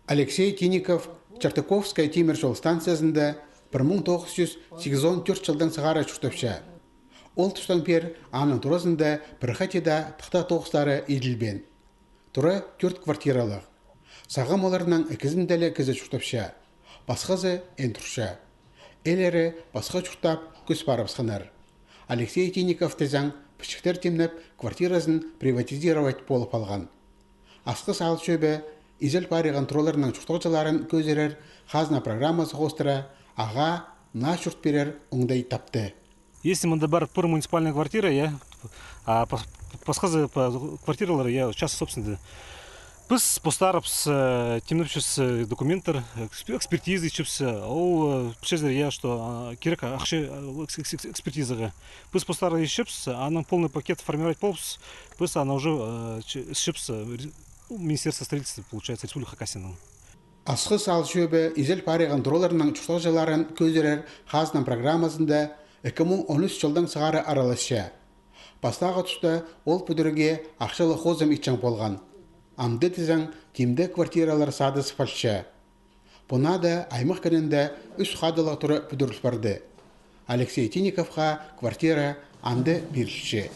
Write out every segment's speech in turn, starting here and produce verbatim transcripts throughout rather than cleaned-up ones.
Алексей Тинников Чартыковская тимір чол станциязында пір муң тоғыс чӱс сигізон тӧрт чылдаң сығара чуртапча. Ол тустаң пеер аның туразында пір хати даа тахта тоғыстары иділбеен. Тура тӧрт квартиралығ. Сағам оларның ікізінде ле кізі чуртапча, пасхазы ин турча. Ээлері пасха чуртап, кӧс парыбысханнар. Алексей Тинников тізең, пічіктер тимнеп, квартиразын приватизировать полып алған. Асхыс аал чӧбі изел париған тураларның чуртағҷыларын кӧзірер хазна программазы хоостыра ағаа наа чурт пирер оңдай тапты. Если мында пар пір муниципальная квартира, я, а пас-, пасхазы па-, квартиралар, я, часть собственности. Піс постарыбыс, э, тимнепчебіс, э, документтер, эксп-, экспертиза итчебіс, э, ол, э, пілчезер, я, что, а, кирек ахча, э, экс-, экс-, экс-, экспертизаға. Піс постары итчебіс, анаң полный пакет формировать полыбыс, піс аны уже, э, че-, итчебіс, э, ре-, ну, Министерство строительства, получается, Республика Хакасияның. Асхыс аал чӧбі изел париған тураларның чуртағҷыларын кӧзірер хазна программазында ікі муң он ӱс чылдаң сығара араласча. Пастағы туста ол пӱдірерге ахчалығ хозым итчең полған. Амды тізең, тимде квартиралар садызып алча. Пу наада аймах кінінде ӱс хадылығ тура пӱдіріл парды. Алексей Тинниковха квартира амды пирілче.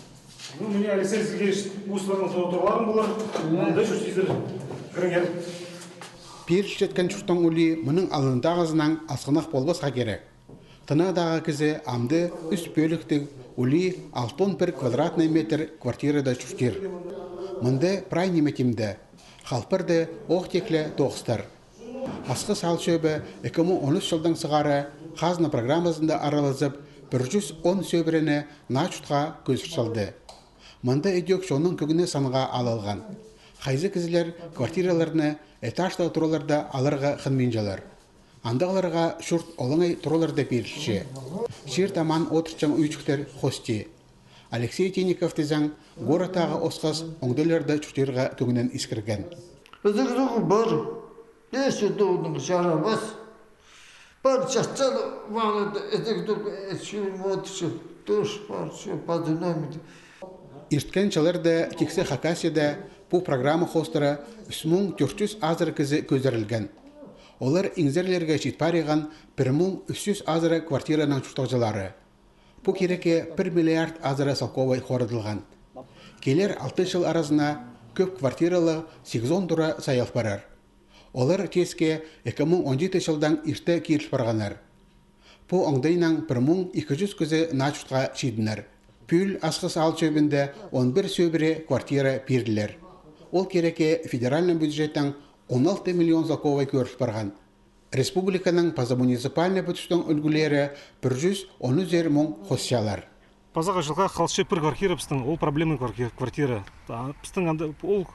Ну, міне, Алексей Сергеевич, устарың тураларың болар. Мында чуртирзер. Кіріңер. Пирілчеткен чурттың улии мының алнындағызынаң асхынах полбасха кирек. Тынағдағы кізі амды ӱс пӧліктіг, улии алтон пір квадратный метр квартирада чуртир. Мында прай ниме тимде. Халпырда ох тикле тоғыстар. Асхыс аал чӧбі ікі муң он ӱс чылдаң сығара хазна программазында аралазып, пір чӱс он сӧбірені наа чуртха кӧзір салды. Мында ідӧк чонның кӧңні санға алылған. Хайзы кізілер квартираларны этажтығ тураларда аларға хынминчалар. Андағларға чурт олаңай тураларда пирілче. Чир-тамаан одырчаң ӱӱҷіктер хости. Алексей Тинников тізең, городтағы осхас оңдайларда чуртирға кӧңнін искірген. Ідіг-дуғ пар. Нисче тоғынарға чарабас. Пар чатча вағлада ідіг-дуғ, э, чӱрім одырча. Тус пар, чо, подономит. Ирткен чылларда тиксі Хакасияда пу программа хоостыра ӱс муң тӧрт чӱс азыра кізі кӧзірілген. Олар иңзерлерге чит париған пір муң ӱс чӱс азыра квартираның чуртағҷылары. Пу кирекке пір миллиард азыра салковай хорадылған. Килер алты чыл аразына кӧп квартиралығ сигізон тура сайыл парар. Олар теске ікі муң он читі чылдаң ирте киріл парғаннар. Пу оңдайнаң пір муң ікі чӱс кізі наа чуртха чидіннер. Пӱӱл Асхыс аал чӧбінде он пір сӧбіре квартира пирілер. Ол кирекке федеральный бюджеттең он алты миллион салковай кӧріл парған. Республиканың паза муниципальный пӱдістің ӱлгӱлері пір чӱс он ӱзер муң хосчалар. Пазағы чылға халча пір квартира пістің, ол проблемный кварки-, квартира. А пістің анда ол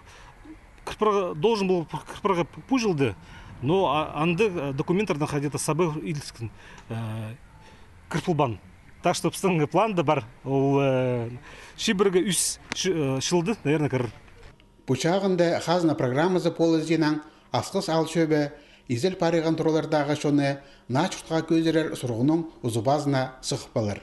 кіріп парға, должен был кіріп парға пу чылда, но а-, андағ, э, документтернең хайди-да саба иділіскен, э, кіріп полбаан. Так что пістің планда пар, ол, э, чибіргі ӱс чы-, э, чылда, наверное, кірер. Пу чағында хазна программазы полызинаң Асхыс аал чӧбі изел париған туралардағы чонны наа чуртха кӧзірер сурығның узубазына сығып алар.